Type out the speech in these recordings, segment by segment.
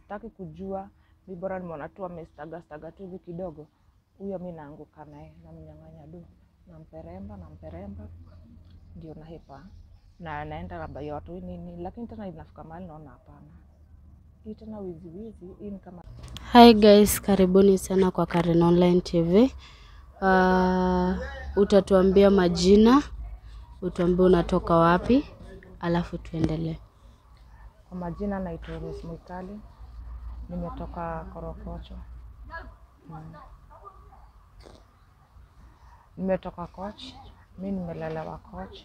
Sitaki kujua, mi bora nimeona tu amestaga staga tu hivi kidogo, huyo mi naanguka naye, namnyang'anya do, namperemba namperemba, ndio nahepa na naenda labda ya watu nini, lakini tena inafika mahali naona hapana, hii tena wizi wizi hii ni kama. Hi guys, karibuni sana kwa Karen Online TV. Utatuambia majina, utuambie unatoka wapi, alafu tuendelee. Kwa majina naitwa Rose Mwikali, nimetoka Korokocho. Nimetoka Koch, mi nimelelewa Koch.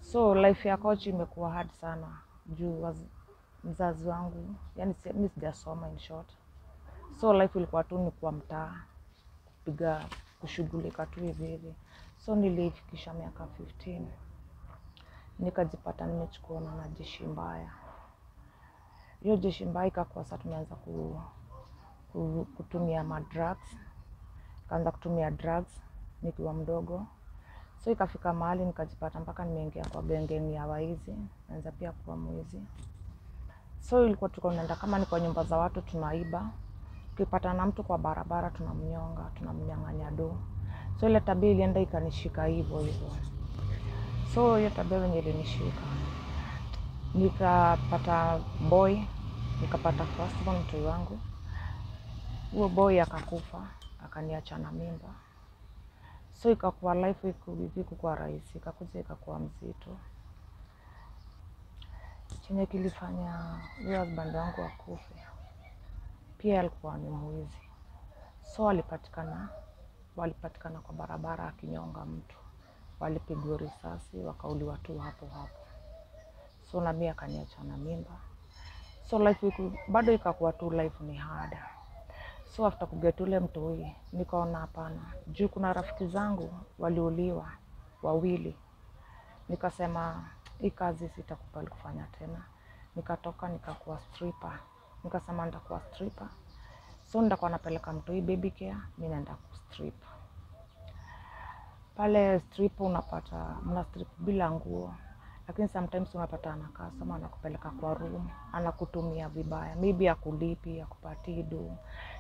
So life ya Koch imekuwa hard sana juu mzazi wangu, yani mi sijasoma in short. So life ilikuwa tu ni kwa mtaa, kupiga, kushughulika tu hivi hivi. So nilifikisha miaka 15. Nikajipata nimechukua na jeshi mbaya. Hiyo jeshi mbaya ikakuwa sasa tumeanza kutumia ma drugs. Nikaanza kutumia drugs nikiwa mdogo. So ikafika mahali nikajipata mpaka nimeingia kwa gengeni ya waizi, naanza pia kuwa mwizi. So ilikuwa tuko tunaenda kama ni kwa nyumba za watu tunaiba. Ukipata na mtu kwa barabara tunamnyonga, tunamnyang'anya do. So ile tabia ilienda ikanishika hivyo hivyo. So hiyo tabia yenye ilinishika, nikapata boy, nikapata first born mtoi wangu. Huo boy akakufa, akaniacha na mimba. So ikakuwa life ikuwa rahisi, ikakuja ikakuwa mzito. Chenye kilifanya huyo husband wangu akufe, pia alikuwa ni mwizi. So walipatikana kwa barabara akinyonga mtu. Walipigwa risasi, wakauliwa tu hapo hapo. So na mimi akaniacha na mimba. So life bado ikakuwa tu life ni hard. So after kuget ule mtoi, nikaona hapana. Juu kuna rafiki zangu waliuliwa wawili. Nikasema hii kazi sitakubali kufanya tena. Nikatoka nikakuwa stripper. Nikasema nitakuwa stripper. So nitakuwa napeleka mtoi baby care, mimi naenda kustrip. Pale strip unapata mna strip bila nguo, lakini sometimes unapata anakaa sama anakupeleka kwa room, anakutumia vibaya, maybe akulipi, akupatii do.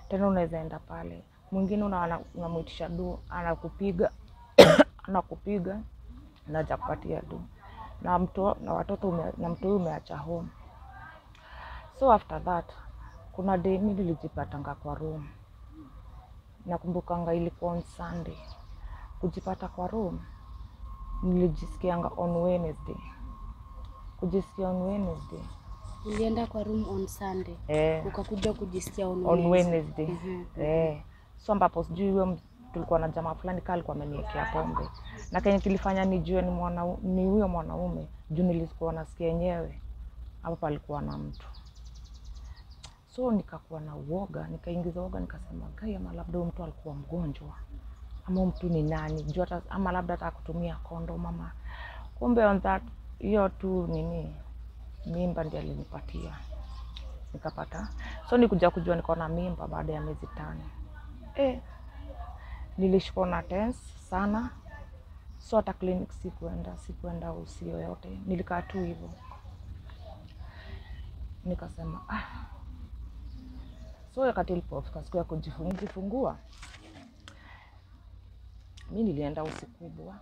Tena unaweza enda pale mwingine unamuitisha do, anakupiga anakupiga na hajakupatia do, na mtu na watoto na mtu umeacha home. So after that kuna day mimi nilijipatanga kwa room. Nakumbukanga ilikuwa on Sunday. Kujipata kwa room nilijisikianga on Wednesday. Kujisikia on Wednesday. Ulienda kwa room on Sunday. Ukakuja kujisikia on Wednesday. So ambapo sijui huyo tulikuwa na jamaa fulani kali alikuwa ameniwekea pombe. Na kenye kilifanya nijue ni huyo mwanaume juu nilikuwa nasikia yenyewe hapo palikuwa na mtu. So nikakuwa na uoga, nikaingiza uoga, nikasema gai ama labda mtu alikuwa mgonjwa. Ama mtu ni nani, juu hata ama labda hata kutumia kondom mama. Kumbe on that hiyo tu nini mimba ndiyo alinipatia. Nikapata. So nikuja kujua niko na mimba baada ya miezi 5. Nilishikwa na tense sana. So hata clinic sikuenda usi yoyote. Nilikaa tu hivyo. Nikasema So wakati ilipofika siku ya kujifungua, mimi nilienda usiku kubwa.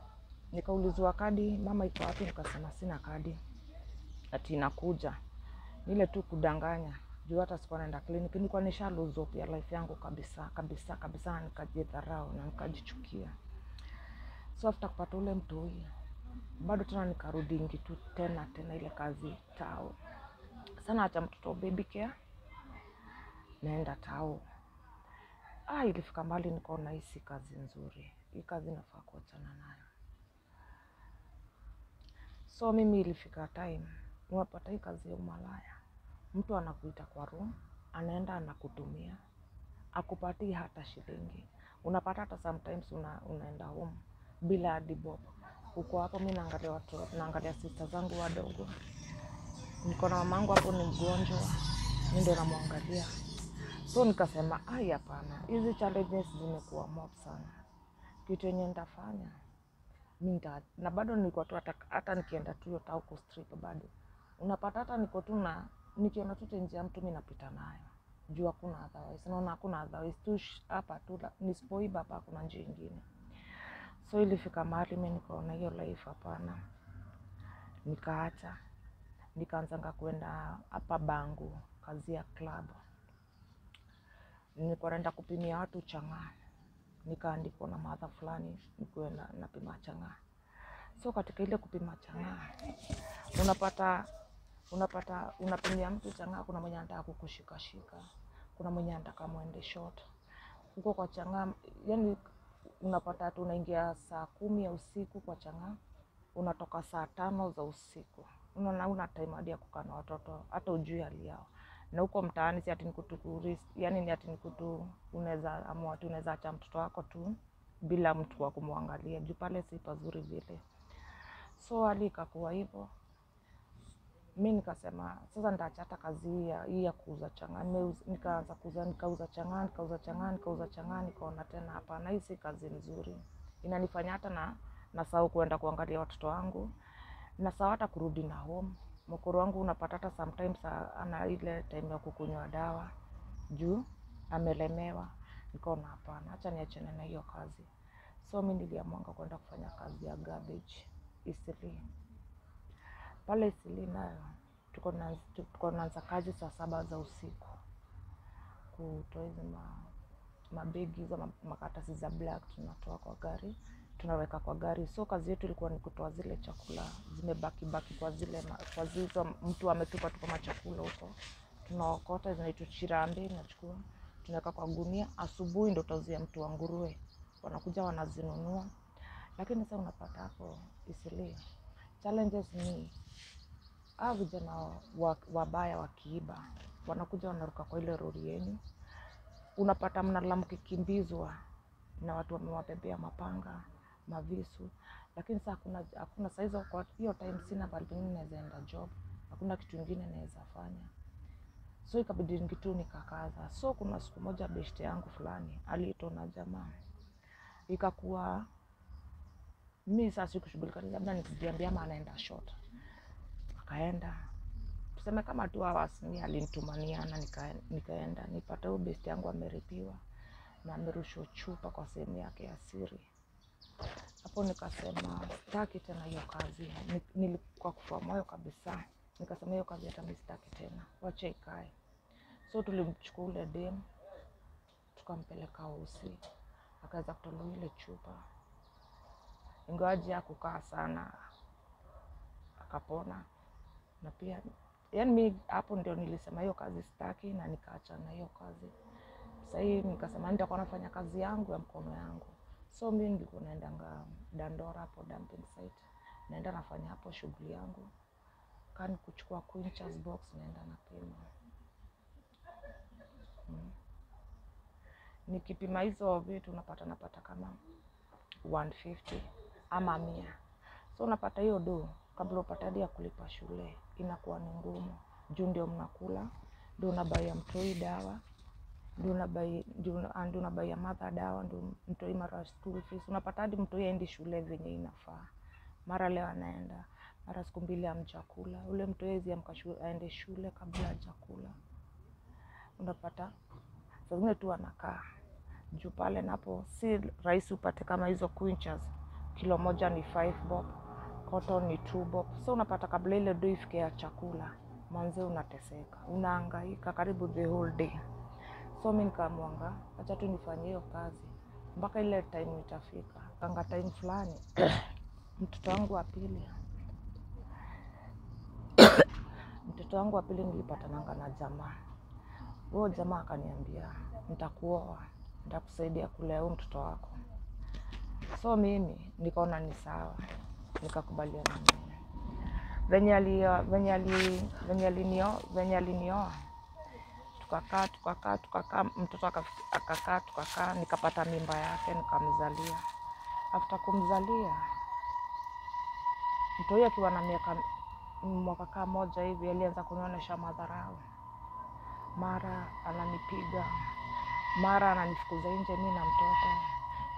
Nikaulizwa kadi, mama iko wapi? Nikasema sina kadi. Ati inakuja. Nile tu kudanganya. Juu hata sikuwa naenda clinic, nilikuwa nisha lose hope ya life yangu kabisa, kabisa, kabisa, nikajidharau na nikajichukia. So after kupata ule mtoi, bado tena nikarudi ingi tu tena ile kazi tao. Sana acha mtoto baby care, naenda tao. Ilifika mbali nikaona hii si kazi nzuri. Hii kazi nafaa kuachana nayo. So mimi ilifika time, unapata hii kazi ya umalaya. Mtu anakuita kwa room, anaenda anakutumia, akupatii hata shilingi. Unapata hata sometimes unaenda home bila hadi bob. Uko hapo mimi naangalia watu, naangalia sister zangu wadogo. Niko na mamangu hapo ni mgonjwa, mimi ndo namwangalia. So nikasema ai hapana, hizi challenges zimekuwa mob sana. Kitu yenye nitafanya mimi na bado nilikuwa tu hata nikienda tu hiyo tao ku strip bado. Unapata hata niko tu na Nikiona tu tenje ya mtu mimi napita nayo. Juu hakuna otherwise. Naona hakuna otherwise tu hapa tu nisipoiba hapa kuna njia nyingine. So ilifika mahali mimi nikaona hiyo life hapana. Nikaacha. Nikaanza kwenda hapa Bangu, kazi ya club. Nilikuwa naenda kupimia watu chang'aa. Nikaandikwa na madha fulani nikuwe napima chang'aa. So katika ile kupima chang'aa unapata unapimia mtu chang'aa, kuna mwenye anataka kukushikashika, kuna mwenye anataka muende short. Huko kwa chang'aa, yani unapata tu unaingia saa 10 ya usiku kwa chang'aa, unatoka saa 5 za usiku. Unaona una time hadi ya kukaa na watoto, hata ujui hali yao. Na huko mtaani si ati nikutukuri, yani ni ati nikutu, unaweza amua tu, unaweza acha mtoto wako tu bila mtu wa kumwangalia. Juu pale si pazuri vile. So hali ikakuwa hivyo. Mimi nikasema sasa nitaacha hata kazi hii ya kuuza chang'aa. Nikaanza kuuza, nikauza chang'aa, nikauza chang'aa, nikauza chang'aa, nikaona tena hapana, hii si kazi nzuri. Inanifanya hata nasahau kuenda kuangalia watoto wangu. Nasahau hata kurudi na home. Mkoro wangu unapata hata sometimes ana ile time ya kukunywa dawa juu amelemewa. Nikaona hapana, acha niachane na hiyo kazi. So mimi niliamua kwenda kufanya kazi ya garbage Eastleigh. Pale Eastleigh nayo tuko naanza kazi saa 7 za usiku. Kutoa hizi mabegi hizo makaratasi za black tunatoa kwa gari, tunaweka kwa gari. So kazi yetu ilikuwa ni kutoa zile chakula zimebaki baki kwa zile kwa zile mtu ametupa tu kama chakula huko. Tunaokota zinaitwa chirambe, tunachukua tunaweka kwa gunia. Asubuhi ndo tutauzia mtu wa nguruwe, wanakuja wanazinunua. Lakini sasa unapata hapo Eastleigh challenges ni hao vijana wabaya wakiiba, wanakuja wanaruka kwa ile lori yenu. Unapata mnalala mkikimbizwa na watu wamewabebea mapanga, mavisu. Lakini sasa hakuna saa hizo, kwa hiyo time sina pahali pengine naweza enda job, hakuna kitu kingine naweza fanya. So ikabidi nikitu nikakaza. So kuna siku moja beshte yangu fulani aliitwa na jamaa, ikakuwa mimi sasa sikushughulika, labda nikijiambia ama anaenda short. Akaenda tuseme kama 2 hours, ni alinitumania nikaenda nipata huyo best yangu ameripiwa na amerushwa chupa kwa sehemu yake ya siri. Hapo nikasema sitaki tena hiyo kazi. Nilikuwa kufa moyo kabisa. Nikasema hiyo kazi hata mimi sitaki tena, wacha ikae. So tulimchukua ule dem tukampeleka usi, akaweza kutolewa ile chupa. Ingawaje hakukaa sana, akapona. Na pia yani mimi hapo ndio nilisema hiyo kazi sitaki na nikaacha na hiyo kazi. Sasa hii nikasema nitakuwa nafanya kazi yangu ya mkono yangu. So mimi nilikuwa naendanga Dandora hapo dumping site, naenda nafanya hapo shughuli yangu. Kani kuchukua quinchas box naenda napima. Nikipima hizo vitu napata kama 150 ama 100. So unapata hiyo do kabla upate hadi ya kulipa shule inakuwa ni ngumu. Juu ndio mnakula, ndio unabai mtoi dawa, ndio unabai mother dawa, ndio mtoi mara school fees. Unapata hadi mtoi aendi shule venye inafaa. Mara leo anaenda, mara siku mbili amchakula. Ule mtoi hawezi amka aende shule kabla hajakula. Unapata saa zingine tu anakaa juu pale napo si rahisi upate kama hizo quinchas. Kilo moja ni 5 bob, cotton ni 2 bob. So unapata kabla ile do ifike ya chakula, manze unateseka, unahangaika karibu the whole day. So mimi nikaamua acha tu nifanye hiyo kazi mpaka ile time itafika. Kanga time fulani mtoto wangu wa pili nilipatananga na jamaa. Huyo jamaa akaniambia nitakuoa, nitakusaidia kulea huyo mtoto wako. So mimi nikaona ni sawa, nikakubaliana naye. Venye alinioa tukakaa, mtoto akakaa, tukakaa, nikapata mimba yake, nikamzalia. After kumzalia, mtoto akiwa na mwaka kama moja hivi alianza kunionyesha madharau. Mara ananipiga, mara ananifukuza nje mimi na mtoto.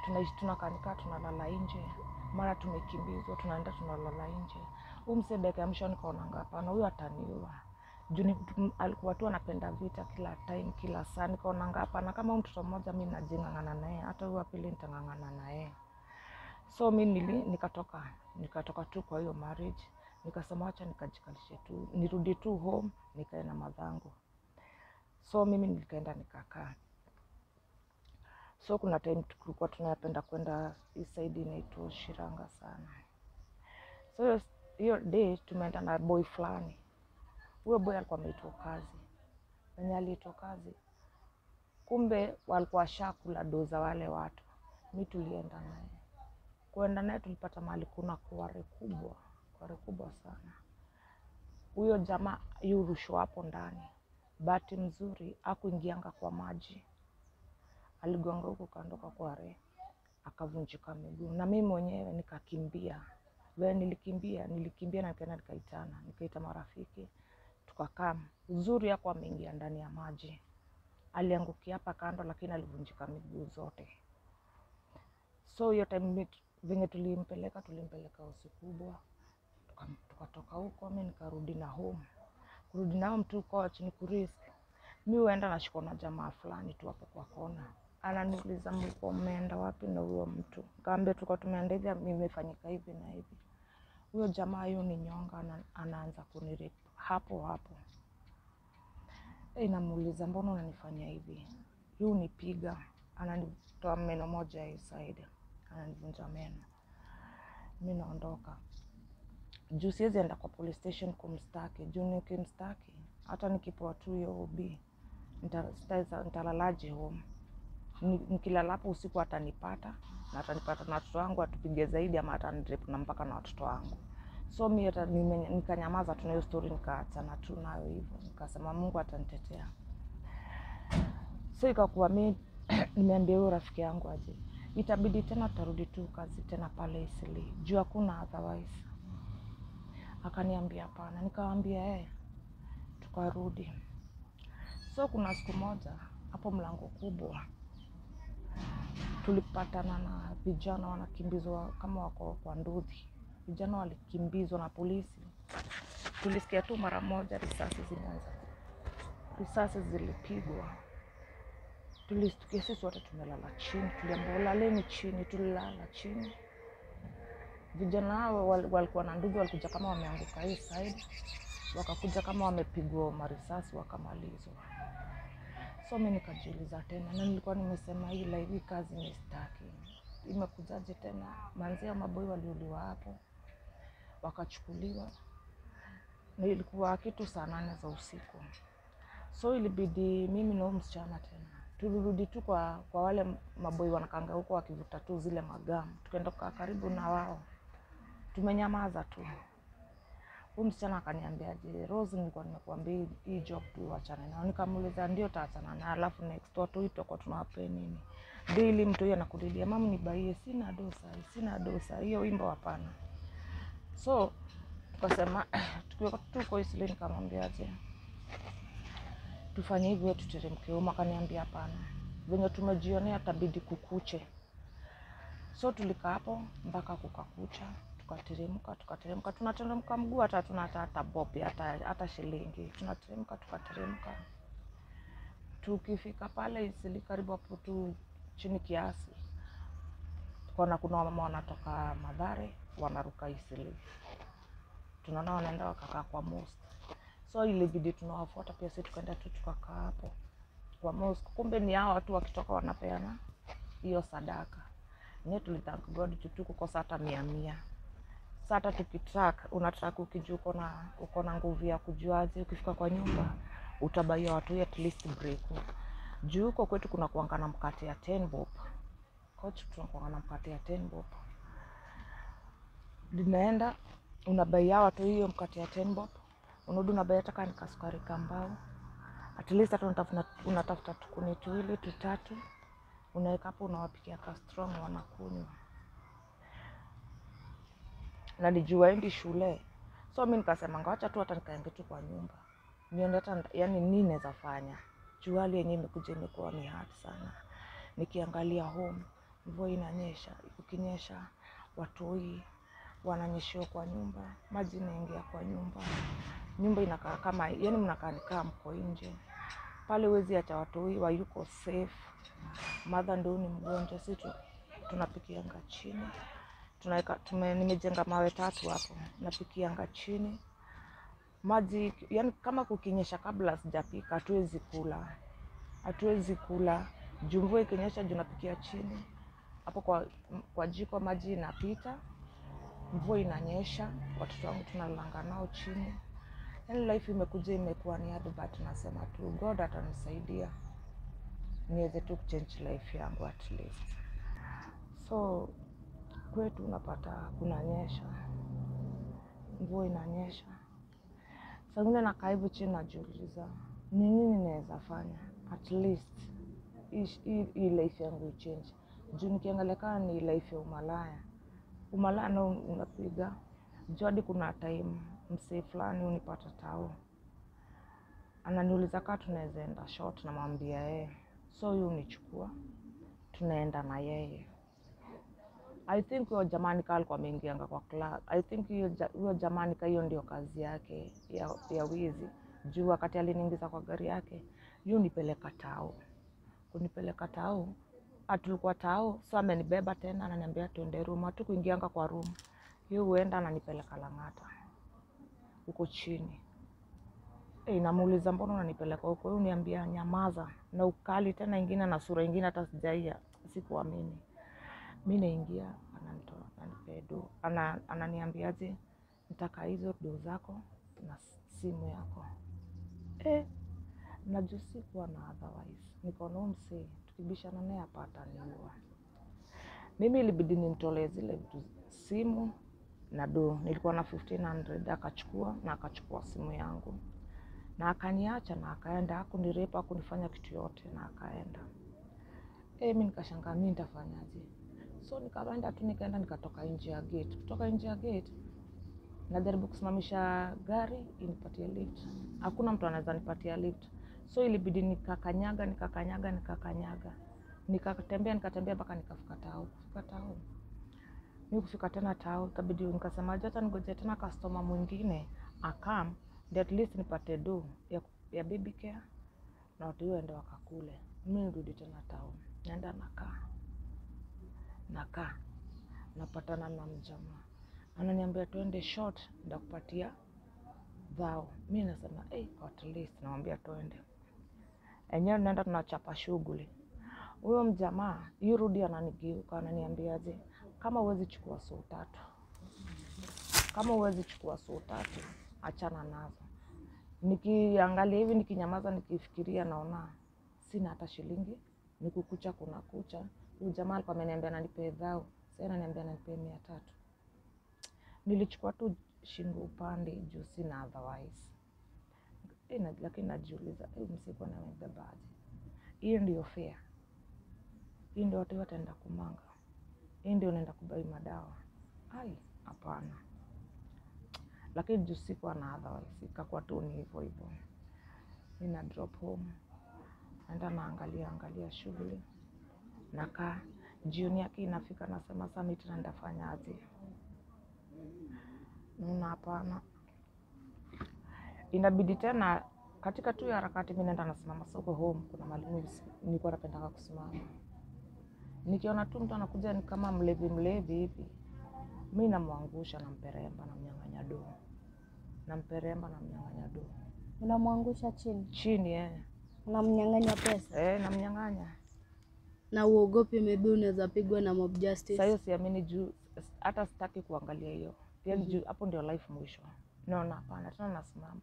Tunaishi tunakanika tunalala nje, mara tumekimbizwa tunaenda tunalala nje. Huyu mzee dakika ya mwisho nikaona hapana, huyu ataniua. Juu alikuwa tu anapenda vita kila time, kila saa. Nikaona hapana, kama mtoto mmoja mimi najingangana naye, hata huyu wa pili nitangangana naye. So mimi nikatoka tu kwa hiyo marriage. Nikasema acha nikajikalishe tu, nirudi tu home nikae na madhangu. So mimi nikaenda nikakaa. So kuna time tulikuwa tunapenda kwenda hii side inaitwa Shiranga sana. So hiyo day tumeenda na boy fulani. Huyo boy alikuwa ameitwa kazi. Mwenye aliitwa kazi, kumbe walikuwa washakula doza wale watu. Mimi tulienda naye. Kuenda naye tulipata mahali kuna kware kubwa, kware kubwa sana. Huyo jamaa yurushwa hapo ndani. Bahati mzuri hakuingianga kwa maji. Aligonga huko kando kwa kware, akavunjika miguu. Na mimi mwenyewe nikakimbia. Wewe nilikimbia na nikaenda nikaitana, nikaita marafiki, tukakaa. Uzuri yako ameingia ndani ya maji. Aliangukia hapa kando lakini alivunjika miguu zote. So hiyo time venye tulimpeleka usiku kubwa. Tukatoka huko, mimi nikarudi na home. Kurudi na home tu coach ni kurisk. Mimi huenda nashikwa na jamaa fulani tu hapo kwa kona. Ananiuliza mlikuwa mmeenda wapi na huyo mtu? Nikamwambia tulikuwa tumeenda hivi, imefanyika hivi na hivi. Huyo jamaa hiyo ni nyonga, anaanza kunirape hapo hapo. Namuuliza mbona unanifanya hivi? Yeye unipiga, ananitoa meno moja hii side, ananivunja meno. Mimi naondoka. Juu siwezi enda kwa police station kumstaki. Juu nikimstaki hata nikipewa tu hiyo OB nitalalaje home? Nikilala hapo usiku atanipata, na atanipata na watoto wangu, atupige zaidi ama atanirape na mpaka na watoto wangu. So mimi hata nikanyamaza tu na hiyo story, nikaachana tu nayo hivyo. Nikasema Mungu atanitetea. So ikakuwa mimi nimeambia huyo rafiki yangu aje, itabidi tena tarudi tu kazi tena pale Isili, juu hakuna otherwise. Akaniambia hapana, nikamwambia tukarudi. So kuna siku moja hapo mlango kubwa tulipatana na vijana wanakimbizwa kama wako kwa nduthi. Vijana walikimbizwa na polisi. Tulisikia tu mara moja risasi zimeanza. Risasi zilipigwa. Tulistukia sisi wote tumelala chini. Tuliambiwa laleni chini, tulilala chini. Vijana hao walikuwa na ndugu, walikuja kama wameanguka hii side, wakakuja kama wamepigwa marisasi wakamalizwa. So mimi nikajiuliza tena, na nilikuwa nimesema hii live kazi ni sitaki. Imekujaje tena? Manzia maboi waliuliwa hapo, wakachukuliwa. Na ilikuwa kitu saa 8 za usiku. So ilibidi mimi na msichana tena tulirudi tu kwa wale maboi wanakanga huko wakivuta tu zile magamu. Tukaenda kukaa karibu na wao. Tumenyamaza tu. Huyu msichana akaniambia, je, Rose, nilikuwa nimekuambia hii job tu uachane nayo. Nikamuuliza ndio taachana nayo, alafu next watu itakuwa tunawapea nini? Daily mtu yeye anakulilia, mama nibaie, sina dosa, sina dosa. Hiyo wimbo hapana. So tukasema tukiwa tuko Isili, nikamwambia je, tufanye hivyo tuteremke huko. Akaniambia hapana, venye tumejionea tabidi kukuche. So tulikaa hapo mpaka kukakucha. Tukateremka, tunateremka mguu, hata hata bob, hata shilingi. Tunateremka, tukateremka. Tukifika pale Isili karibu hapo tu chini kiasi, tukaona kuna mama wanatoka Mathare wanaruka Isili. Tunaona wanaenda wakakaa kwa mosque. So ilibidi tunawafuata pia sisi, tukaenda tu tukakaa hapo kwa mosque. Kumbe ni hao watu wakitoka wanapeana hiyo sadaka. Ni tuli thank God tu kukosa hata 100. Sasa tukitrack, unatrack ukijua uko na nguvu ya kujuaje ukifika kwa nyumba utabaia watu at least break. Juu huko kwetu kuna kuanga na mkate ya 10 bob. Coach tunakuanga na mkate ya 10 bob. Linaenda unabaia watu hiyo mkate ya 10 bob. Unarudi unabaia hata kama ni kasukari kambao. At least hata unatafuta tukuni tuwili tutatu, unaweka hapo, unawapikia ka strong wanakunywa. Na nijua endi shule. So mimi nikasema ngawacha tu hata nikaende tu kwa nyumba. Nione hata yani nini naweza fanya. Juu hali yenyewe imekuja imekuwa ni hard sana. Nikiangalia home, mvua inanyesha, ukinyesha watoi Wananyeshewa kwa nyumba, maji inaingia kwa nyumba. Nyumba inakaa kama, yani mnakaa ni kama mko nje. Pale huwezi acha watoi wayuko safe. Mother ndio ni mgonjwa, sisi tunapikianga chini. Nimejenga mawe 3 hapo, napikianga chini. Maji, yani kama kukinyesha kabla sijapika, hatuwezi kula. Hatuwezi kula. Juu mvua ikinyesha juu napikia chini. Hapo kwa jiko maji inapita. Mvua inanyesha, watoto wangu tunalanga nao chini. Yani life imekuja imekuwa ni hard, but nasema tu God atanisaidia niweze tu kuchange life yangu at least. So kwetu unapata kunanyesha, mvua inanyesha. Saa ingine nakaa hivi chini najiuliza ni nini naweza fanya at least hii life yangu ichange. Juu nikiangalia kama ni life ya umalaya, umalaya nao unapiga. Juu hadi kuna time msee fulani hunipata tao, ananiuliza kama tunaweza enda short, namwambia yeye. So huyu hunichukua, tunaenda na yeye. I think huyo jamani ka alikuwa ameingianga kwa club. I think huyo jamani ka hiyo ndio kazi yake ya wizi. Juu wakati aliniingiza kwa gari yake, yeye hunipeleka tao. Kunipeleka tao, tulikuwa tao, so amenibeba tena ananiambia tuende room. Hatukuingianga kwa room. Yeye huenda ananipeleka Lang'ata huko chini. Namuuliza mbona unanipeleka huko? Yeye huniambia nyamaza, na ukali tena ingine na sura ingine hata sijaia, sikuamini. Mimi naingia, ananitoa, ananipea do. Ananiambiaje, nitaka hizo do zako na simu yako. Na juu sikuwa na otherwise. Nikaona huyu msee tukibishana naye hapa ataniua. Mimi ilibidi nimtolee zile vitu, simu na do. Nilikuwa na 1500, akachukua na akachukua simu yangu. Na akaniacha na akaenda, hakunirepa, hakunifanya kitu yote na akaenda. Mimi nikashangaa mimi nitafanyaje? So nikaenda tu, nikaenda nikatoka nje ya gate. Kutoka nje ya gate najaribu kusimamisha gari inipatie lift. Hakuna mtu anaweza nipatia lift. So ilibidi nikakanyaga, nikakanyaga, nikakanyaga. Nikatembea, nikatembea mpaka nikafika tao. Kufika tao, mimi kufika tena tao, ikabidi nikasema acha ningoje tena customer mwingine akam, ndio at least nipate do ya baby care na watu waende wakakule. Mimi nirudi tena tao. Naenda nakaa. Nakaa. Napatana na mjamaa. Ananiambia tuende short, nitakupatia dhao. Mimi nasema at least namwambia tuende. Enyewe naenda tunachapa shughuli. Huyo mjamaa yurudi ananigeuka ananiambiaje, kama huwezi chukua soo tatu. Kama huwezi chukua soo tatu, achana nazo. Nikiangalia hivi nikinyamaza nikifikiria naona sina hata shilingi, nikukucha kuna kucha. Huyu jamaa alikuwa ameniambia ananipe dhao, sasa ananiambia ananipe 300. Nilichukua tu shingo upande juu sina otherwise. Lakini najiuliza, msikuwa na mbebaje? Hiyo ndio fair. Hii ndio watu wataenda kumanga. Hii ndio naenda kubai madawa. Ai, hapana. Lakini juu sikuwa na otherwise, ikakuwa tu ni hivyo hivyo. Nina drop home. Naenda naangalia angalia shughuli. Nakaa jioni yake inafika nasema sasa mimi tena nitafanya aje? Naona hapana. Inabidi tena katika tu harakati mimi naenda nasimama soko home, kuna mahali mimi nilikuwa napenda kusimama. Nikiona tu mtu anakuja ni kama mlevi mlevi hivi, mimi namwangusha, namperemba, namnyang'anya do. Namperemba, namnyang'anya do. Unamwangusha chini? Chini, Unamnyang'anya pesa? Namnyang'anya. Na uogopi maybe unaweza pigwa na mob justice? Sasa siamini juu hata sitaki kuangalia hiyo. Yaani juu hapo ndio life mwisho. Naona hapana, tena nasimama.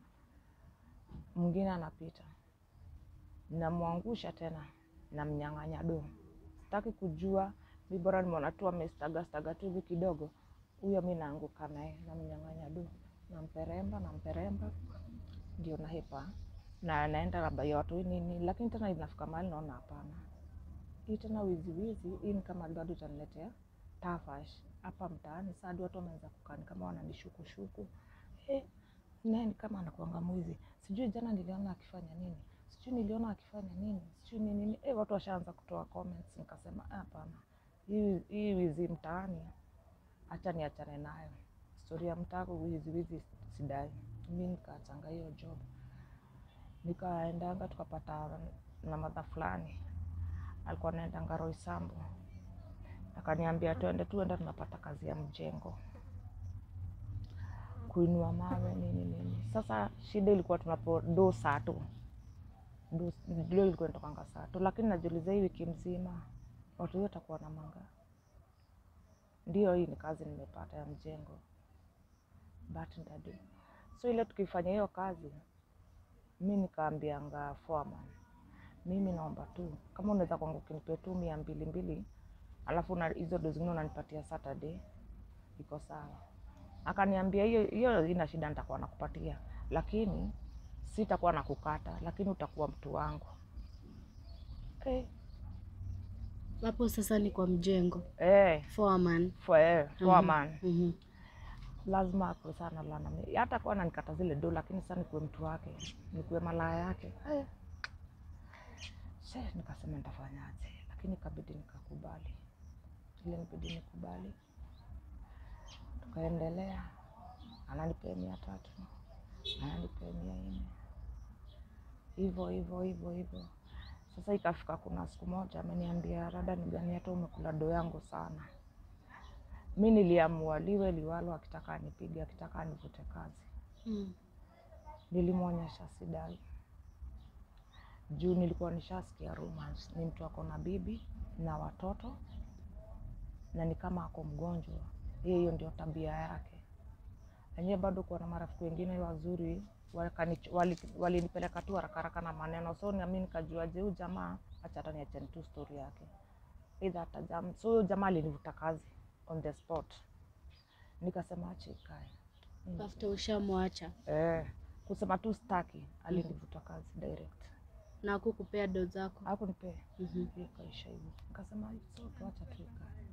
Mwingine anapita. Namwangusha tena, namnyang'anya do. Sitaki kujua, mimi bora nimeona tu amestaga staga tu hivi kidogo. Huyo mimi naanguka naye, namnyang'anya do. Namperemba, namperemba. Ndio nahepa. Na naenda labda ya watu nini, lakini tena inafika mahali naona hapana. Hii tena wizi wizi, hii ni kama bado itaniletea tafash hapa mtaani. Sasa watu wameanza kukaa ni kama wananishukushuku. Naye ni kama anakuanga mwizi. Sijui jana niliona akifanya nini. Sijui niliona akifanya nini. Sijui nini nini. Watu washaanza kutoa comments, nikasema hapana. Hii wizi mtaani acha niachane nayo. Story ya mtako wizi wizi sidai. Mi nikaachanga hiyo job. Nikaendanga tukapata na madha fulani. Alikuwa anaendanga Roysambu. Akaniambia tuende tuenda tunapata kazi ya mjengo. Kuinua mawe nini nini. Sasa shida ilikuwa tunapo do saa tu. Do ilikuwa inatokanga saa tu, lakini najiuliza hii wiki mzima watu wote watakuwa na manga. Ndio hii ni kazi nimepata ya mjengo. But ndadu. So ile tukifanya hiyo kazi, mimi nikaambianga foreman, mimi naomba tu kama unaweza kwangu ukinipe tu 200 alafu na hizo dozi zingine unanipatia Saturday, iko sawa. Akaniambia hiyo hiyo ina shida, nitakuwa nakupatia, lakini sitakuwa nakukata, lakini utakuwa mtu wangu. Hapo sasa ni kwa mjengo. Foreman. Foreman. Lazima akuwe sana lana. Hata kwa ananikata zile do, lakini sasa nikuwe mtu wake, nikuwe malaya yake. Nikasema nitafanyaje, lakini ikabidi nikakubali. Ile nibidi nikubali. Tukaendelea. Ananipea 300, ananipea 400. Hivyo hivyo hivyo hivyo. Sasa ikafika kuna siku moja ameniambia, rada ni gani hata umekula do yangu sana. Mimi niliamua liwe liwalo, akitaka anipige, akitaka anivute kazi. Nilimwonyesha sidai. Juu nilikuwa nishasikia rumors, ni mtu ako na bibi na watoto na ni kama ako mgonjwa. Hiyo ndio tabia yake. Enyewe bado kuwa na marafiki wengine wazuri walinipeleka tu haraka haraka na maneno. So mimi nikajua je, huyu jamaa acha hata niachane tu story yake. Either atajam. So huyu jamaa alinivuta kazi on the spot. Nikasema acha ikae. After ushamwacha. Kusema tu sitaki, alinivuta kazi direct. Na hakukupea do zako? Hakunipea. Ikaisha hivyo. Nikasema it's okay, acha tu ikae.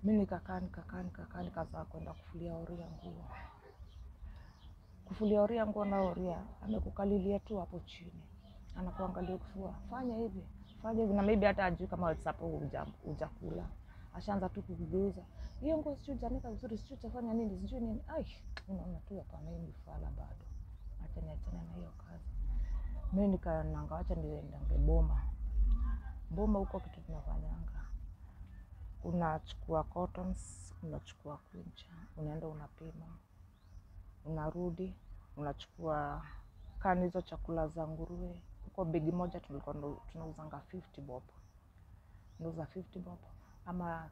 Mimi nikakaa nikakaa nikakaa nikaanza kwenda kufulia Oria nguo. Kufulia Oria nguo na Oria amekukalilia tu hapo chini. Anakuangalia ukifua, fanya hivi, fanya hivi, na maybe hata hajui kama WhatsApp hujakula. Ashaanza tu kukugeuza. Hiyo nguo sijui hujanika vizuri, sijui utafanya nini, sijui nini. Ai, unaona tu hapana, hii ni fala bado. Acha niachane na hiyo kazi. Mimi nikaona acha niendange boma. Boma huko kitu tunafanyanga, unachukua cottons, unachukua kuncha, unaenda unapima, unarudi, unachukua kani hizo chakula za nguruwe. Huko begi moja tulikuwa tunauzanga 50 bob. Unauza 50 bob ama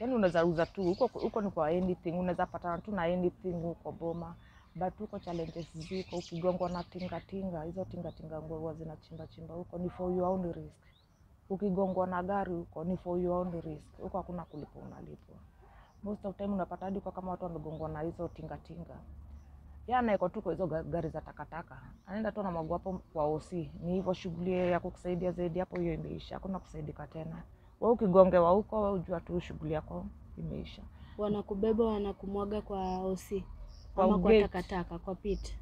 yani unaweza uza tu huko, huko ni kwa anything, unaweza patana tu na anything huko boma. But huko challenges ziko, ukigongwa na tinga tinga, hizo tinga tinga nguo zinachimba chimba huko ni for your own risk. Ukigongwa na gari huko ni for your own risk. Huko hakuna kulipa, unalipwa. Most of time unapata hadi kwa kama watu wamegongwa na hizo tinga tinga. Yana iko tu kwa hizo gari za takataka. Anaenda tu anamwaga hapo kwa OC. Ni hivyo, shughuli ya kukusaidia zaidi hapo hiyo imeisha. Hakuna kusaidika tena. Wewe ukigongewa huko, wewe ujua tu shughuli yako imeisha. Wanakubeba wanakumwaga kwa OC Kwa ama kwa gate. takataka, kwa pit.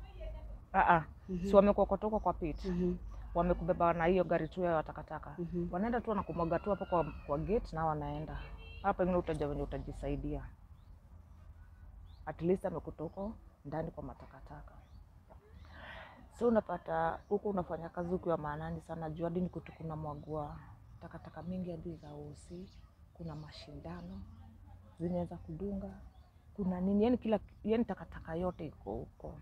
Si wamekuokota huko kwa pit. Wamekubeba na hiyo gari tu ya takataka. Wanaenda tu wanakumwaga tu hapo kwa gate na wanaenda. Hapa pengine utajua venye utajisaidia. At least amekutoka ndani kwa matakataka. So unapata huko unafanya kazi ukiwa maanani sana, juu hadi ni kutu kuna mwagua takataka mingi hadi za OC, kuna mashindano zinaweza kudunga, kuna nini, yani kila, yani takataka yote iko huko.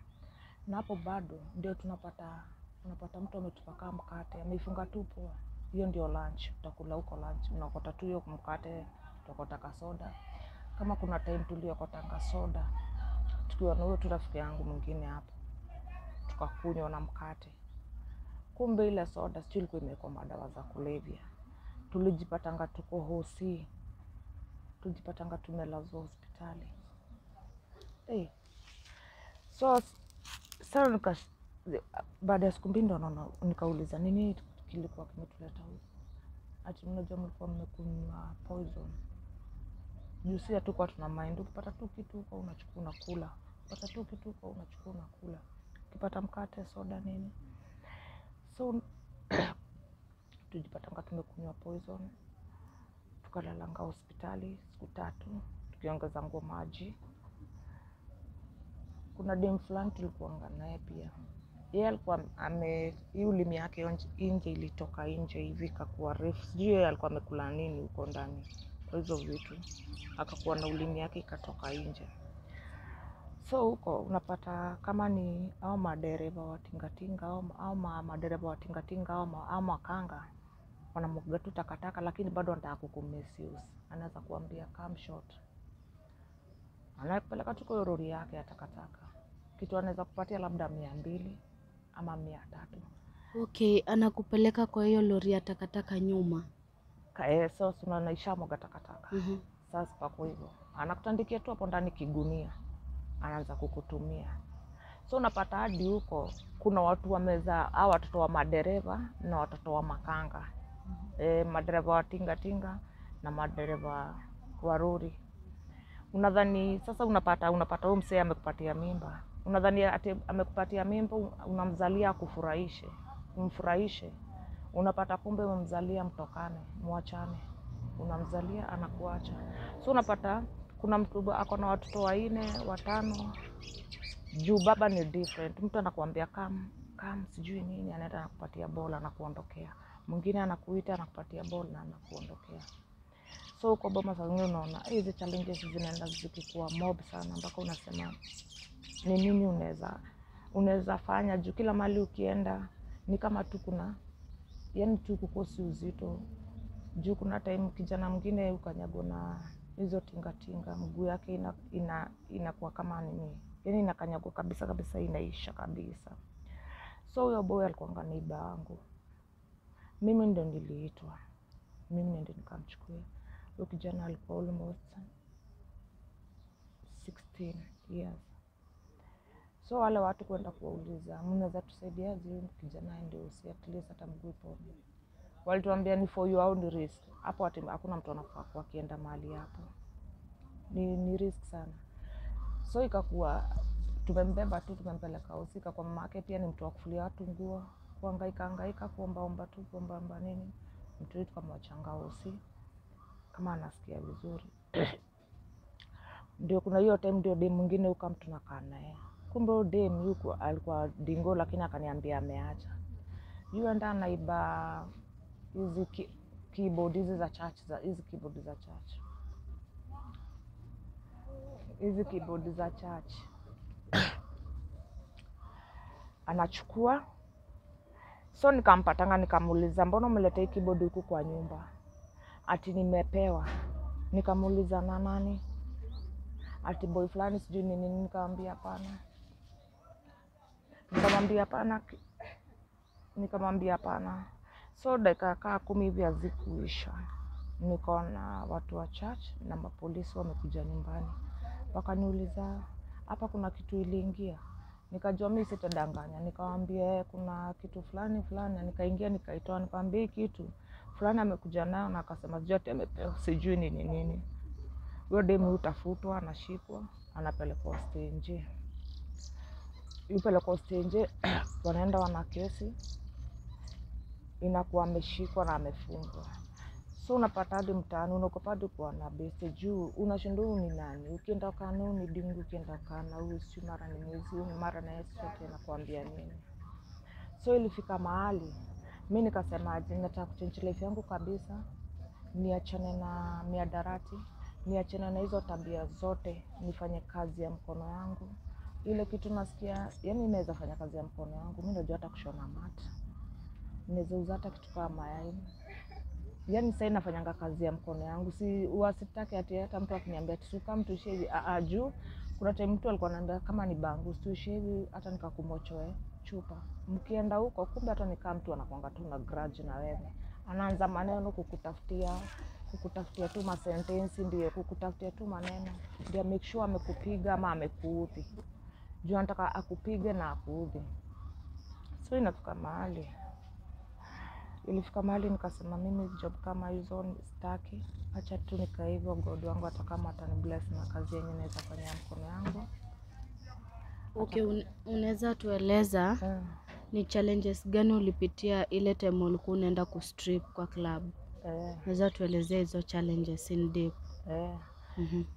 Na hapo bado ndio tunapata, unapata mtu ametupa kama mkate, ameifunga tu poa. Hiyo ndio lunch, utakula huko lunch, unaokota tu hiyo mkate, utakota kasoda. Kama kuna time tuliokotanga soda tukiwa na huyo tu rafiki yangu mwingine hapo, tukakunywa na mkate. Kumbe ile soda sijui ilikuwa imewekwa madawa za kulevya. Tulijipatanga tuko hosi, tulijipatanga tumelazwa hospitali. Hey. So sasa baada ya siku mbili ndo naona nikauliza nini kilikuwa kimetuleta huku. Ati mnajua mlikuwa mmekunywa poison. Juu si hatukuwa tuna mind, ukipata tu kitu huko unachukua unakula. Ukipata tu kitu huko unachukua unakula. Ukipata mkate, soda nini. So tujipatanga tumekunywa poison. Tukalalanga hospitali siku 3. tukiongeza nguo maji. Kuna dem fulani tulikuanga naye pia, yeye alikuwa ame hii ulimi yake nje ilitoka nje hivi ikakuwa refu, sijui yeye alikuwa amekula nini huko ndani kwa hizo vitu, akakuwa na ulimi yake ikatoka nje. So huko unapata kama ni au madereva wa tingatinga au madereva wa tingatinga au makanga wanamwaga tu takataka, lakini bado anataka kukumisuse. Anaweza kuambia come short, anapeleka tu kwa lori yake ya takataka, kitu anaweza kupatia labda 200 ama 300. Okay, anakupeleka kwa hiyo lori ya takataka nyuma. So unaona mwaga takataka. Sasa pako hivyo anakutandikia tu hapo ndani kigunia, anaanza kukutumia. So unapata hadi huko kuna watu wameza, au watoto wa madereva na watoto wa makanga. Madereva wa tingatinga na madereva wa lori. Unadhani sasa unapata huyo msee amekupatia mimba. Unadhani ati amekupatia mimba unamzalia akufurahishe, umfurahishe. Unapata kumbe umemzalia mtokane, muachane. Unamzalia anakuacha. So unapata kuna mtu ako na watoto 4, 5. Juu baba ni different. Mtu anakuambia come sijui nini, anaenda anakupatia bola na kuondokea. Mwingine anakuita anakupatia bola na anakuondokea. So kwa boma saa zingine unaona hizi challenges zinaenda zikikuwa mob sana, mpaka unasema ni nini unaweza fanya, juu kila mahali ukienda ni kama tu kuna yani tu kukosi uzito. Juu kuna time kijana mwingine ukanyagwa na hizo tingatinga, mguu yake inakuwa kama nini, yani inakanyagwa kabisa kabisa, inaisha kabisa. So huyo boy alikuwa neighbor wangu, mimi ndo niliitwa, mimi ndo nikamchukua. Huyo kijana alikuwa almost 16 years. So wale watu kwenda kuwauliza, mnaweza tusaidiaje huyu kijana aende usi at least hata mguu ipone? Walituambia ni for your own risk. Hapo hakuna mtu anafaa kuwa akienda mahali hapo, ni risk sana. So ikakuwa tumembeba tu tumempeleka usika kwa mama yake, pia ni mtu wa kufulia watu nguo, kuhangaika hangaika, kuombaomba tu, kuombaomba nini. Mtu wetu kamwachanga usi kama anasikia vizuri. Ndio kuna hiyo time ndio dem mwingine huko mtu nakaa naye. Kumbe huyo dem yuko alikuwa dingo, lakini akaniambia ameacha. Yuenda anaiba hizi keyboard hizi za church, za hizi keyboard za church. Hizi keyboard za church. Anachukua. So nikampatanga nikamuuliza, mbona umeleta hii keyboard huku kwa nyumba? Ati nimepewa. Nikamuuliza na nani? Ati boy fulani sijui nini. Nikamwambia hapana. Nikamwambia hapana. Nikamwambia hapana. So dakika kaa 10 hivi hazikuisha, nikaona watu wa church na mapolisi wamekuja nyumbani. Wakaniuliza hapa kuna kitu iliingia. Nikajua mimi sitadanganya. Nikamwambia kuna kitu fulani fulani, nikaingia nikaitoa, nikamwambia kitu fulani amekuja nayo na akasema sijui ati amepewa sijui nini nini. Huyo demu utafutwa, anashikwa, anapelekwa stage. Yupelekwa stage, wanaenda wana kesi, inakuwa ameshikwa na amefungwa. So unapata hadi mtaani unaogopa hadi kuwa na beste juu unashindwa huyu ni nani. Ukienda kana huyu ni dingu, ukienda kana huyu si mara ni mwizi, huyu mara na yeye sio tena kuambia nini. So ilifika mahali mimi nikasema aje, nataka kuchange life yangu kabisa, niachane na miadarati, niachane na hizo tabia zote, nifanye kazi ya mkono yangu. Ile kitu nasikia, yani naweza fanya kazi ya mkono yangu, mimi najua hata kushona mat, naweza uza hata kitu kama mayai. Yani sasa nafanyanga kazi ya mkono yangu, si wasitaki ati hata mtu akiniambia tusuka mtu hivi juu kuna time mtu alikuwa ananiambia kama ni bangu tuishie hivi hata nikakumochoe chupa. Mkienda huko kumbe hata nikaa mtu anakuanga tu na grudge na wewe. Anaanza maneno kukutafutia tu ma sentence, ndio kukutafutia tu maneno ndio make sure amekupiga ama amekuudhi. Juu anataka akupige na akuudhi. So inafika mahali, ilifika mahali nikasema mimi job kama hizo sitaki, acha tu nikae hivyo, God wangu hata kama atanibless na kazi yenye naweza fanya mkono yangu. Okay, unaweza tueleza ni challenges gani ulipitia ile time ulikuwa unaenda kustrip kwa club? Unaweza tuelezea hizo challenges in deep?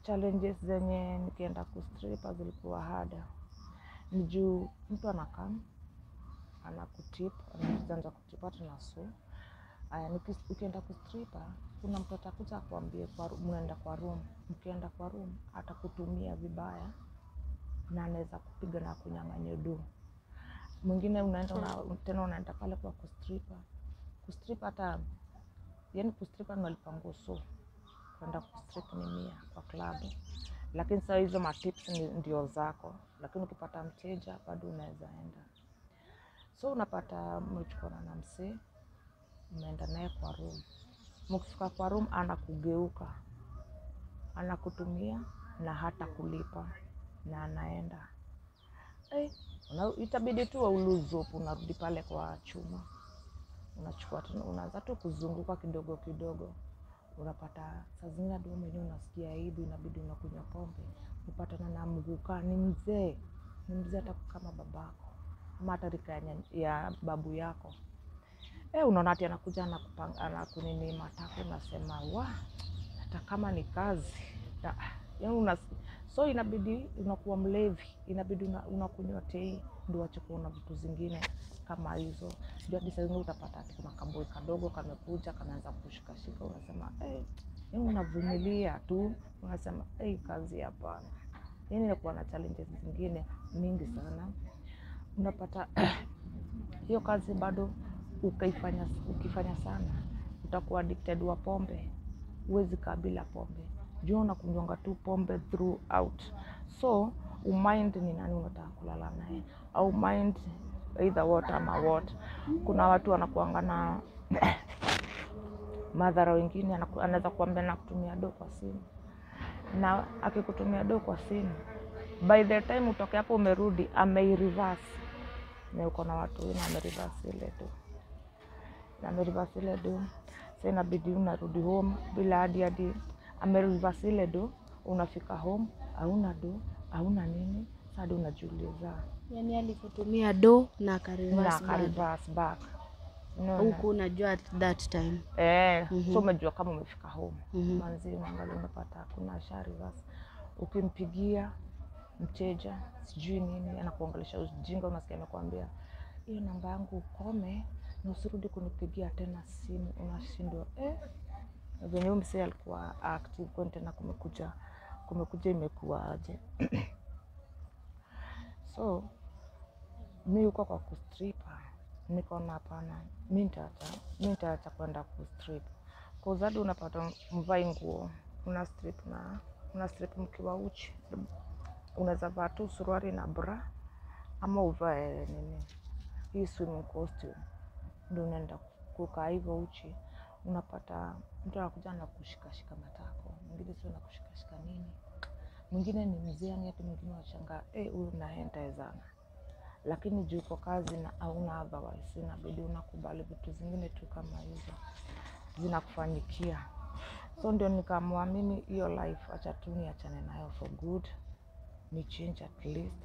Challenges zenye nikienda kustrip zilikuwa harder. Ni juu mtu anakam, anakutip, anaanza kutip hata na so. Aya, ukienda kustripa, kuna mtu atakuja akuambie mnaenda kwa room. Mkienda kwa room, atakutumia vibaya na anaweza kupiga na kunyang'anya do. Mwingine unaenda tena unaenda pale kwa kustripa. Kustripa hata, yani kustripa unalipa nguo so. Kwenda kustrip ni 100 kwa club. Lakini sasa hizo matips ndio zako. Lakini ukipata mteja bado unaweza enda. So unapata mmechukuana na msee, umeenda naye kwa room. Mkifika kwa room anakugeuka. Anakutumia na hata kulipa na anaenda. Itabidi tu ulose hope, unarudi pale kwa chuma. Unachukua tena, unaanza tu kuzunguka kidogo kidogo. Unapata saa zingine hadi wewe mwenyewe unasikia aibu, inabidi unakunywa pombe. Upatana na mguka, ni mzee. Ni mzee hata kama babako ama hata rika ya babu yako. Unaona ati anakuja anakunini matako, unasema wa hata kama ni kazi. So inabidi unakuwa mlevi, inabidi unakunywa tei ndio uache kuona vitu zingine kama hizo. Ndio hadi saa zingine utapata ati kuna kaboi kadogo kamekuja kameanza kushikashika, unasema yaani unavumilia tu, unasema kazi hapana. Yaani inakuwa na challenges zingine mingi sana. Unapata hiyo kazi bado ukifanya sana utakuwa addicted wa pombe. Huwezi kaa bila pombe. Juu unakunywanga tu pombe throughout. So umind ni nani unataka kulala naye, au mind either what ama what. Kuna watu wanakuanga na madhara wengine, anaweza kuambia na kutumia do kwa simu. Na akikutumia do kwa simu, by the time utoke hapo umerudi, ameireverse. Na uko na watu wengine amereverse ile do. Na amereverse ile do. Sasa inabidi unarudi home bila hadi amereverse ile do, unafika home hauna do, hauna nini, sasa unajiuliza. Yaani alikutumia do na akareverse back. Na akareverse back. No, huku unajua at that time. So umejua kama umefika home. Manzi unaangalia unapata kuna reverse. Ukimpigia mteja sijui nini anakuangalisha ujinga, unasikia amekwambia hiyo namba yangu ukome na usirudi kunipigia tena simu. Unashindwa venye huyu msee alikuwa active kwani tena kumekuja imekuwa aje. So mi huko kwa kustripa nikaona hapana, mi nitaacha kwenda kustrip. Kwa sababu unapata mvai nguo, una strip na una strip mkiwa uchi. Unaweza vaa tu suruali na bra ama uvae nini hii swimming costume, ndio unaenda kukaa hivyo uchi. Unapata mtu anakuja na kushikashika matako, mwingine sio na kushikashika nini, mwingine ni mzee, yani hata mwingine unashangaa huyu naye nitaezana. Lakini juu kwa kazi na hauna otherwise, inabidi unakubali vitu zingine tu kama hizo zinakufanyikia. So ndio nikaamua mimi hiyo life acha tu niachane nayo for good, ni change at least.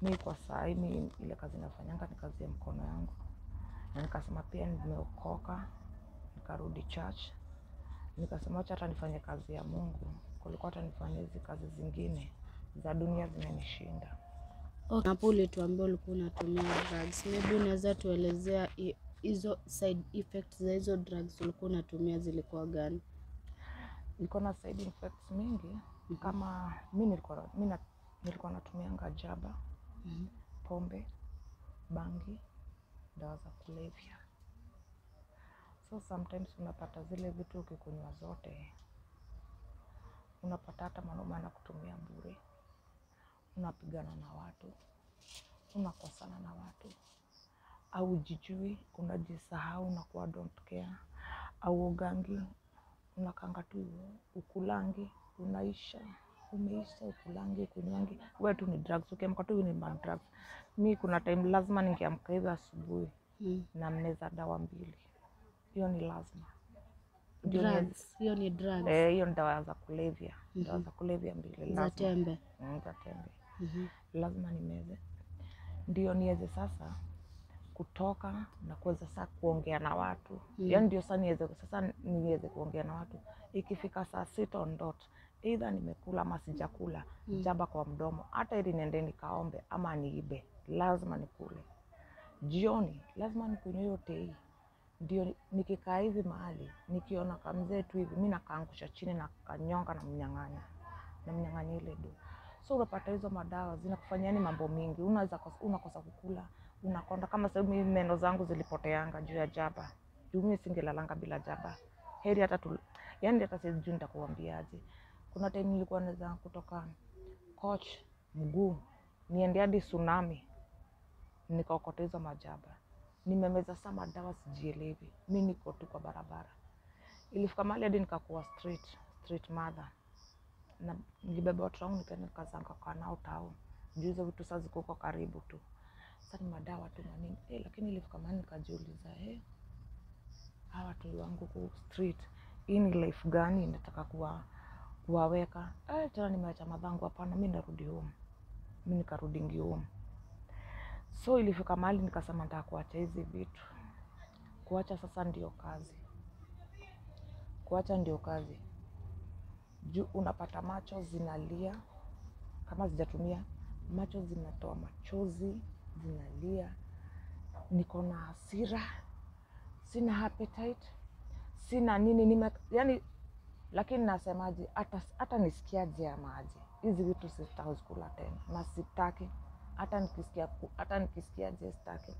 Mi kwa saa hii mi ile kazi nafanyanga ni kazi ya mkono yangu. Na nikasema pia nimeokoka, nikarudi church. Nikasema acha hata nifanye kazi ya Mungu kuliko hata nifanye hizi kazi zingine za dunia zimenishinda. Okay. Hapo ulituambia ulikuwa unatumia drugs. Maybe unaweza tuelezea hizo side effects za hizo drugs ulikuwa unatumia zilikuwa gani? Nilikuwa na side effects mingi. Kama mi nilikuwa natumianga jaba, pombe, bangi, dawa za kulevya. So sometimes unapata zile vitu ukikunywa zote, unapata hata mwanaume anakutumia bure, unapigana na watu, unakosana na watu, au jijui, unajisahau, unakuwa don't care, au ugangi, unakanga tu ukulangi, unaisha, umeisha, ukulangi, ukunywangi, wewe tu ni drugs, ukiamka tu ni ma drugs. Mi kuna time lazima ningeamka hivi asubuhi na meza dawa mbili. Hiyo ni lazima. Drugs, hiyo ni drugs. Hiyo ni dawa za kulevya. Dawa za kulevya mbili lazima. Za tembe. Za tembe. Lazima nimeze. Ndio niweze sasa Kutoka na kuweza sasa kuongea na watu. Yaani ndio sasa niweze kuongea na watu. Ikifika saa 6 on dot, either nimekula ama sijakula, jaba kwa mdomo. Hata ili niende nikaombe ama niibe, lazima nikule. Jioni lazima nikunywe hiyo tei. Ndio nikikaa hivi mahali, nikiona kamzee tu hivi, mimi nakaangusha chini na kanyonga na mnyang'anya. Na mnyang'anya ile do. So unapata hizo madawa zinakufanyia ni mambo mingi. Unaweza unakosa kukula, unakonda. Kama sasa mimi meno zangu zilipoteanga juu ya jaba. Juu mimi singelalanga bila jaba. Heri hata tu, yani hata sijui nitakuambiaje. Kuna time nilikuwa naweza kutoka coach mguu niende hadi tsunami nikaokota hizo majaba. Nimemeza sana madawa sijielewi. Mimi niko tu kwa barabara. Ilifika mahali hadi nikakuwa street mother. Na nilibeba watu wangu nikaenda nikazanga kwa nao town. Juu hizo vitu sasa ziko huko karibu tu. Sasa ni madawa tu na nini. Lakini ilifika mahali nikajiuliza, hawa watu wangu ku street, hii ni life gani nataka kuwaweka? Tena nimeacha madhangu, hapana, mimi narudi home. Mimi nikarudi home. So ilifika mahali nikasema nataka kuacha hizi vitu. Kuacha sasa ndio kazi. Kuacha ndio kazi. Juu unapata macho zinalia kama sijatumia, macho zinatoa machozi, zinalia. Niko na hasira, sina appetite, sina nini, yani lakini nasemaje, hata nisikiaje ama aje, hizi vitu sitazikula tena na sitaki. Hata nikisikiaje sitaki.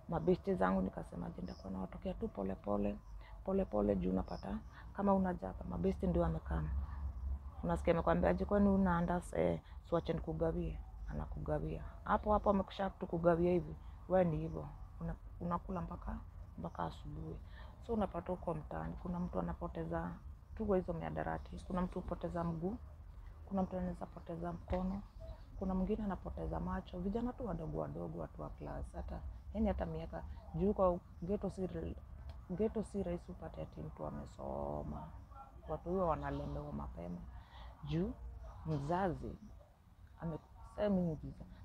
Mabeshte zangu nikasemaje, nitakuwa nawatokea tu pole pole pole pole. Juu unapata kama unajaba mabeshte ndio wamekaa, unasikia amekwambia aje, kwani una andas, siwache nikugawie. Anakugawia hapo hapo, amekusha tu kugawia hivi, wewe ni hivyo unakula mpaka asubuhi. So unapata huko mtaani kuna mtu anapoteza tu kwa hizo miadarati, kuna mtu hupoteza mguu, kuna mtu anaweza poteza mkono, kuna mwingine anapoteza macho. Vijana tu wadogo wadogo, watu wa class, hata yani hata miaka juu kwa ghetto si rahisi upate ati mtu amesoma. Watu huwa wanalemewa mapema juu mzazi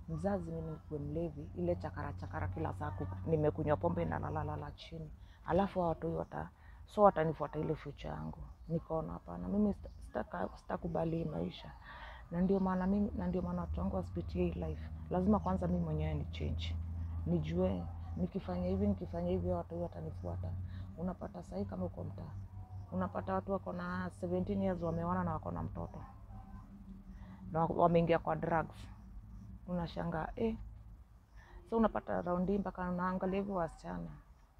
mzazi mimi nikuwe mlevi, ile chakara chakara kila saa nimekunywa pombe na lalala chini, alafu watu watanifuata ile future yangu. Nikaona hapana, mimi sitakubali maisha. Na ndio maana mimi, na ndio maana watu wangu wasipitie hii life. Lazima kwanza mimi mwenyewe ni change, nijue nikifanya hivi watu watanifuata. Unapata sahi kama uko mtaa, unapata watu wako na 17 years wameoana na wako na mtoto na wameingia kwa drugs. Unashangaa So unapata raundi mpaka unaangalia hivi wasichana,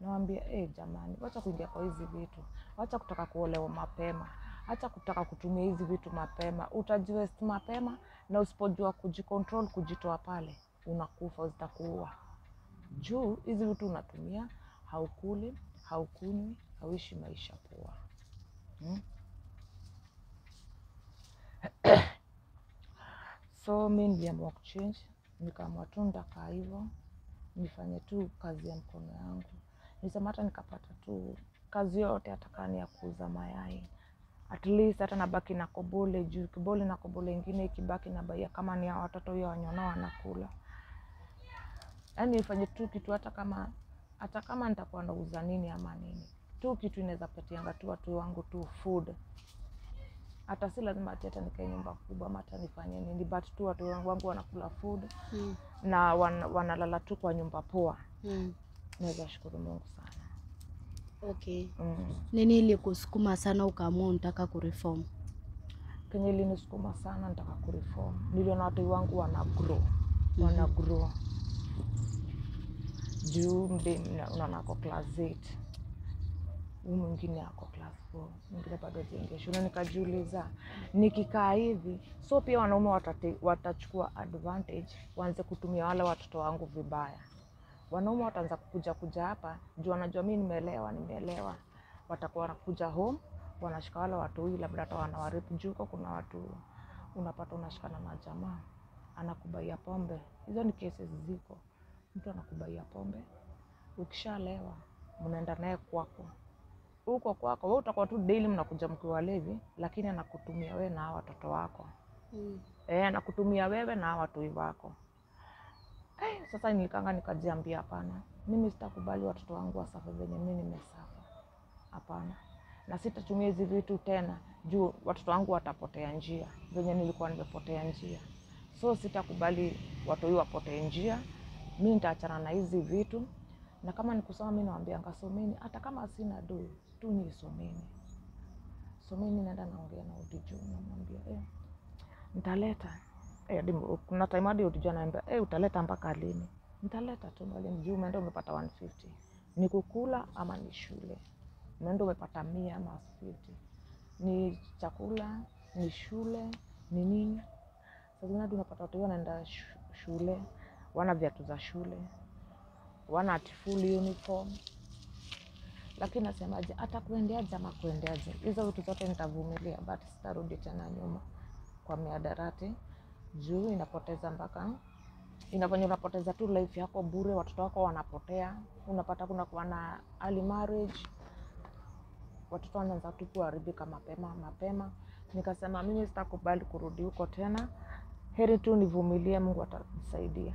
nawaambia jamani, wacha kuingia kwa hizi vitu, wacha kutaka kuolewa mapema, acha kutaka kutumia hizi vitu mapema. Utajiwaste mapema, na usipojua kujicontrol, kujitoa pale, unakufa, zitakuua. Juu hizi vitu unatumia, haukuli, haukunywi, hauishi maisha poa. So mimi niliamua kuchange, nikaamua tu nitakaa hivyo, nifanye tu kazi ya mkono yangu. Nisema hata nikapata tu kazi yote, hata kama ni ya kuuza mayai, at least hata nabaki na kobole juu kibole na kobole ingine ikibaki na baia, kama ni ya watoto hiyo wanyona wanakula. Yaani nifanye tu kitu, hata kama nitakuwa nauza nini ama nini, tu kitu inaweza patianga tu watu wangu tu food. Hata si lazima ati hata nikae nyumba kubwa ama hata nifanye nini, but tu watu wangu wanakula food na wanalala tu kwa nyumba poa. Naweza shukuru Mungu sana. Okay. Nini ilikusukuma sana ukaamua unataka kureform? Kenye ilinisukuma sana nataka kureform, niliona watu wangu wana grow. Wana grow. Juu unaona ako class 8, huyu mwingine ako class 4, mwingine bado hajaingia shule. Nikajiuliza nikikaa hivi, so pia wanaume watachukua advantage, waanze kutumia wale watoto wangu vibaya. Wanaume wataanza kuja hapa juu wanajua mimi nimeelewa. Watakuwa wanakuja home, wanashika wale watu huyu, labda hata wanawaripu. Juu huko kuna watu unapata unashikana na jamaa anakubaia pombe. Hizo ni cases ziko. Mtu anakubaia pombe, ukishalewa mnaenda naye kwako. Huko kwako wewe utakuwa tu daily mnakuja mkiwa levi, lakini anakutumia wewe na watoto wako. Anakutumia wewe na watu wako. Sasa nilikanga nikajiambia hapana, mimi sitakubali watoto wangu wasuffer venye mimi nimesuffer. Hapana, na sitatumia hizi vitu tena juu watoto wangu watapotea njia venye nilikuwa nimepotea njia. So sitakubali watoi wapotee njia, mi nitaachana na hizi vitu. Na kama ni kusoma, mi nawambianga someni, hata kama sina do tu nyi someni, someni. Naenda naongea na Odijo, namwambia nitaleta kuna time hadi Odijo ananiambia utaleta mpaka lini? Nitaleta tu mwalimu, juu umeenda umepata 150 ni kukula ama ni shule? Umeenda umepata 100 ama 50 ni chakula, ni shule, ni nini? Saa zingine hadi unapata watu wanaenda shule wana viatu za shule, wana ati full uniform. Lakini nasemaje, hata kuendeaje ama kuendeaje, hizo vitu zote nitavumilia, but sitarudi tena nyuma kwa mihadarati juu inapoteza mpaka inafanya unapoteza tu life yako bure, watoto wako wanapotea, unapata kuna kuwa na early marriage, watoto wanaanza tu kuharibika mapema mapema. Nikasema mimi sitakubali kurudi huko tena, heri tu nivumilie, Mungu atanisaidia.